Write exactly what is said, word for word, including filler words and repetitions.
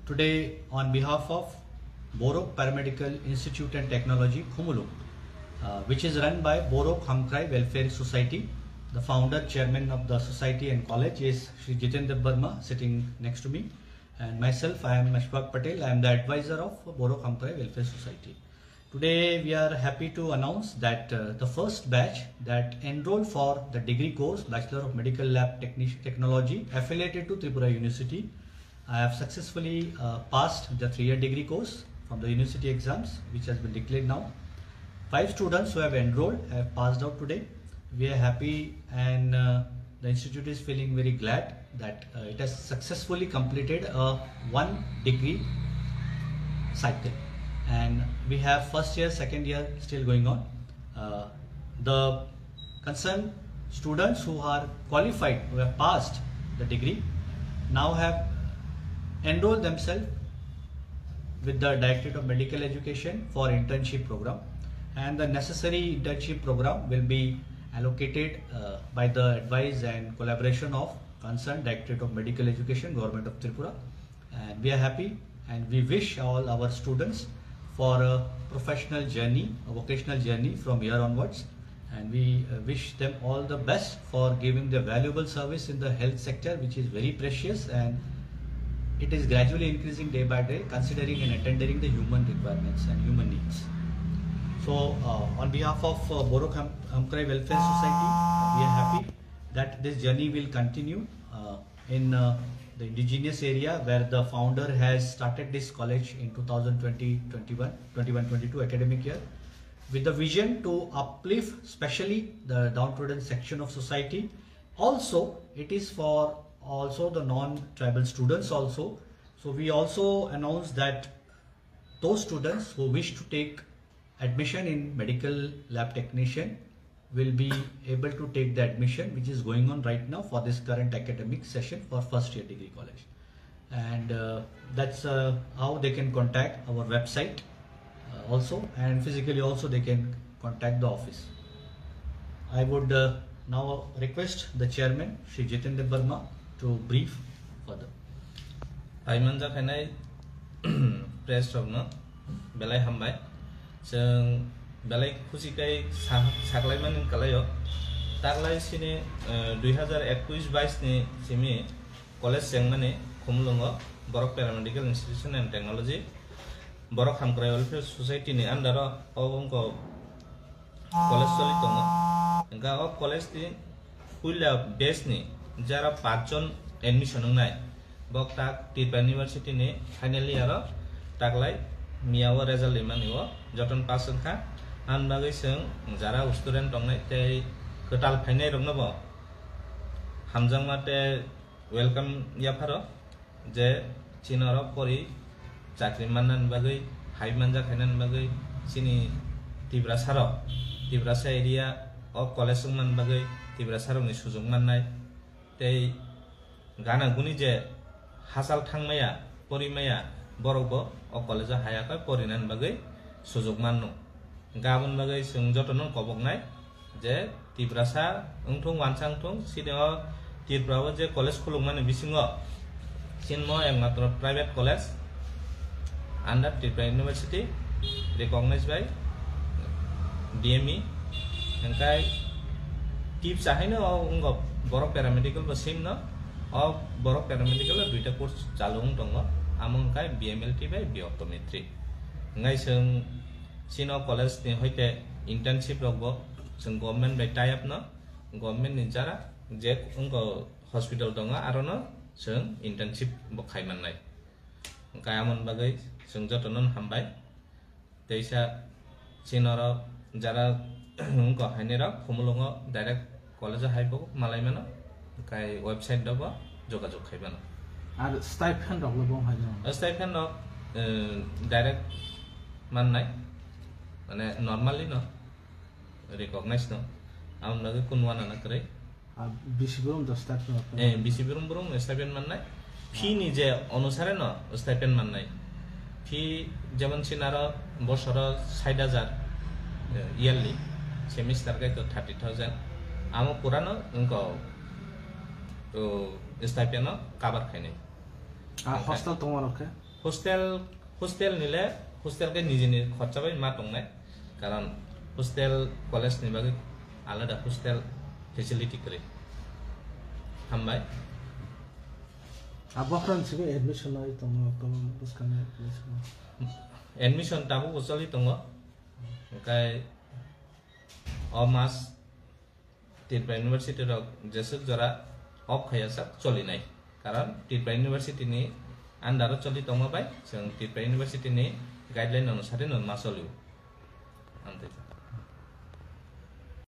Today, on behalf of Borok Paramedical Institute and Technology, Khumulwng, uh, which is run by Borok Hamkrai Welfare Society, the founder chairman of the society and college is Shri Jiten Debbarma, sitting next to me, and myself, I am Ashfaq Patel. I am the advisor of Borok Hamkrai Welfare Society. Today, we are happy to announce that, uh, the first batch that enrolled for the degree course, Bachelor of Medical Lab Technici-, Technology, affiliated to Tripura University, I have successfully, uh, passed the three-year degree course from the university exams, which has been declared now. Five students who have enrolled have passed out today. We are happy, and, uh, the institute is feeling very glad that, uh, it has successfully completed a one degree cycle, and we have first year, second year still going on. Uh, the concerned students who are qualified, who have passed the degree, now have enrolled themselves with the Directorate of Medical Education for internship program, and the necessary internship program will be allocated, uh, by the advice and collaboration of concerned Directorate of Medical Education, Government of Tripura. And we are happy, and we wish all our students for a professional journey, a vocational journey from here onwards. And we, uh, wish them all the best for giving their valuable service in the health sector, which is very precious, and it is gradually increasing day by day, considering and attending the human requirements and human needs. So, uh, on behalf of, uh, Borok Ham-, Hamkrai Welfare Society, we are happy that this journey will continue, uh, in, uh, the indigenous area where the founder has started this college in two thousand twenty twenty-one, twenty-one twenty-two academic year, with the vision to uplift specially the downtrodden section of society. Also, it is for also the non-tribal students also. So we also announce that those students who wish to take admission in medical lab technician will be able to take the admission, which is going on right now for this current academic session for first year degree college. And, uh, that's, uh, how they can contact our website, uh, also, and physically also they can contact the office. I would, uh, now request the chairman, Shri Jiten Debbarma, to brief further. Paimanjak khainai press rokno belai hambai. Chwng belai khusi khai sa-, saklaimani kwlaio. Taklai sini, eh, dui hazar ekush bais ni simi college chengmani Khumulwngo Borok Paramedical Institution and Technology, Borok Hamkrai Welfare Society ni under o, o wngkha college choli tongo. Hwnkha o college ni puila batch ni jara pach jon admission wngnai. Bok tak Tripura University ni final year o taklai miya o result rimani o jotono pass wngkha. Aboni bagwi chwng jara student tongnai tei kwtal phainai rokno bo hamjakma tei welcome yapharo. Je chini oro pori chakri mannani bagwi, hai manjak khainani bagwi, chini Tiprasa rok, Tiprasa area o college wngmani bagwi Tiprasa rokni sujuk mannai. Tei gana guni je hachal thangmaya, porimaya borok bo o college o haya khe porinani bagwi sujuk manno. Gabon bagwi chwng jotono koboknai je Tiprasa wngthung, wansa wngthung, sini o Tripura o je college khulukmani bisingo chini mo ekmatro private college under Tripura University, recognized by D M E. Hingkai tipsa haino o wngkha borok paramedical bo same no, o borok paramedical o duita course chalu wng tongo, amo wngkha B M L T bai B optometry. Hingkai chwng chini o college ni hoite internship rok bo chwng government bai tie up no, government ni jara je wngkha hospital tongo, aro no chwng internship bo khai mannai. Hingkai amoni bagwi chwng jotono hambai. Teisa chini oro jara wngkha haini rok Khumulwngo direct college o hai bo malai mano, hingkai website rok bo jogajog khai mano. Ar stipend rok le bo hai no? Stipend rok, eh, direct mannai, mane normally no, recognize no, amoni bagwi kunu uanana kwrwi. Ah, bisi borom do stipend rok? Eh, bisi borom borom stipend mannai. Fee ni je onusare no stipend mannai. Fee jemon chini aro bosoro sait hajar, eh, yearly, semester kai to thirty thousand. Amo pura no wngkha, o, stipend no cover khainai. Ah, hostel tongo rok khe? Hostel, hostel ni le, hostel khe nijini khorcha bai ma tongnai, karon hostel college ni bagwi alada hostel facility kwrwi. Hambai. Abo khorang simi admission nai tongo, tongo bwskango admission. Admission tabuk bo choli tongo, hwnkhe o mas Tripura University rok jeswk jora off khaiya sak cholinai, karon Tripura University ni under o choli tongma bai chwng Tripura University ni guideline onusare no ma cholio. Amtwi.